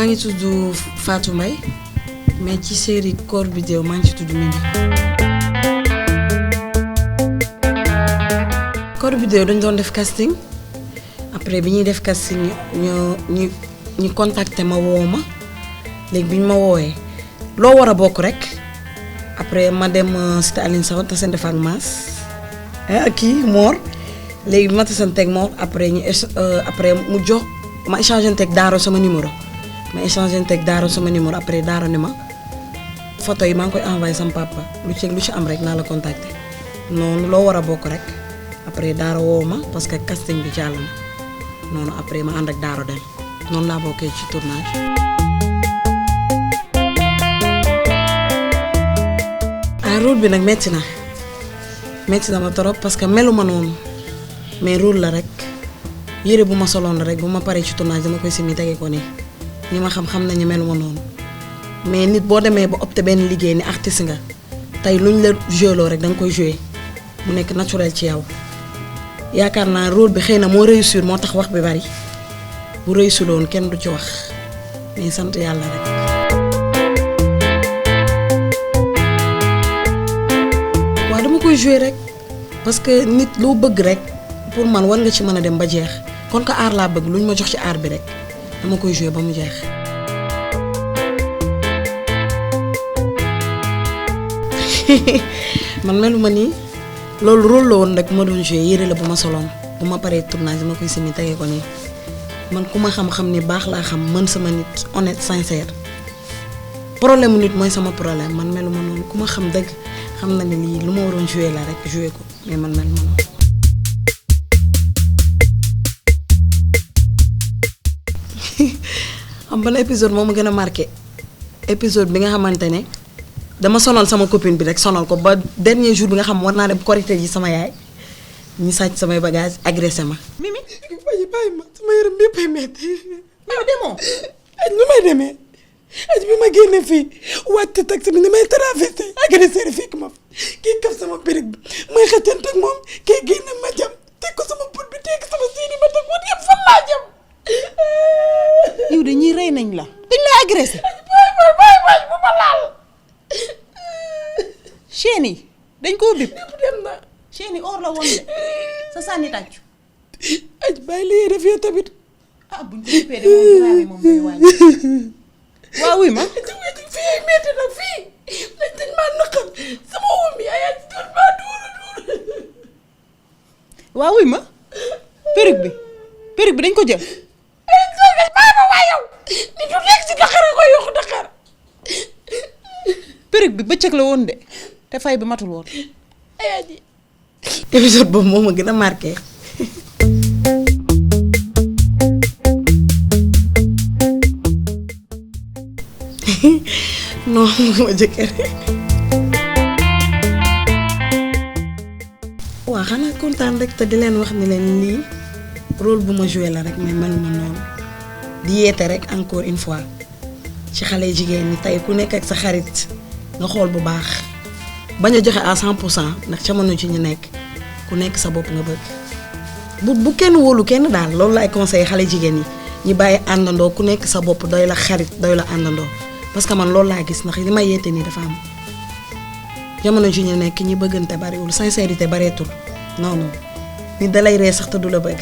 ngi tudd Fatou Mbaye mais ci série Corps Vidéo maa ngi ci tudd Mimi. Corps Vidéo dañ doon def casting après bi ñuy def casting ñu contacté ma woo ma léegi bi ñu ma woowee loo war a bokk rek après ma dem cité Aline Sow tasante fa ak Mass kii Mor léegi bi ma tasante ak Mor après mu jox ma échangé teg Daaro sama numéro après Daaro ne ma photo yi maa ngi koy envoyé sama papa lu ci am rek naa la contacté noonu loo war a bokk rek après Daaro woo ma parce que casting bi jàll na noonu après ma ànd ak Daaro dem noonu laa bokkee ci tournage. Rôle bi nag metti na ma trop parce que melu ma noonu mais rôle la rek yére bu ma soloon la rek bu ma paree ci tournage dama koy simi tege ko nii ñi ma xam nañu melu ma noonu mais nit boo demee ba opté benn liggéey ni artiste nga tey luñ la joué loo rek da nga koy joué mu nekk naturel ci yow yaakaar naa rôle bi xëy na moo réussir moo tax wax bi bari bu réussir woon kenn du ci wax mais sant yàlla rek. dama koy jouer rek parce que nit loo bëgg rek pour man war nga ci mën a dem ba jeex kon ko aar laa bëgg lu ñu ma jox ci aar bi rek dama koy jouer ba mu jeex. man melu ma nii loolu rôle la woon rek ma doon jouer yére la bu ma soloon bu ma paree tournage dama koy simi tege ko nii man ku ma xam-xam ni baax laa xam mën sama nit honnête sincère problème nit mooy sama problème man melu ma noonu ku ma xam dëgg. xam na ne lii lu ma waroon joué la rek joué ko mais man mel noonu. xam ban épisode moo ma gën a marqué épisode bi nga xamante ne dama sonal sama copine bi rek sonal ko ba dernier jour bi nga xam war naa dem korité ji sama yaay ñu sàcc samay bagage agressé ma. Mimi. bàyyi ma sama yaram bi yëppay metti. yow demoo. nu may demee. aj bi ma génne fii wàcc taxi bi ni may traversé agresseur yi fekk ma kii kaf sama périg bi may xëccante ak moom kii génne ma jam teg ko sama put bi teg sama siini ma teg woon yëpp fan laa jam. yow de ñii rey nañ la dañ la agressé. bàyyi bu ma laal. chaîne yi dañ koo bip. yëpp dem na. chaîne yi or la woon de sa sànni tàccu. aj bàyyi li def yow tamit. ah buñ ko bippee de moom grave moom day wàññi. waaw wuy ma. fii ay métti nag fii dañ maa naqar sama wóom yi ay doon maa duuru. waaw wuy ma. perruque bi dañ ko jël. bàyyi ma waa yow ni du nekk si Dakar a koy yokku Dakar. perruque bi bëccëg la woon de te fay bi matul woon. épisode boobu moo ma gën a marqué. non ma jëkkër. waaw xanaa kontaan rek te di leen wax ni leen lii rôle bu ma joué la rek mais meluma noonu di yeete rek encore une fois ci xale jigéen ñi tey ku nekk ak sa xarit nga xool bu baax bañ a joxe à 100% ndax jamono ci ñu nekk ku nekk sa bopp nga bëgg bu kenn wóolu kenn daal loolu laay conseillé xale jigéen yi ñi bàyyi àndandoo ku nekk sa bopp doy la xarit doy la àndandoo. parce que man loolu laa gis ndax li may yeete nii dafa am jamono ji ñu nekk ñi bëggante bariwul sincérité bareetul non non nit da lay ree sax te du la bëgg.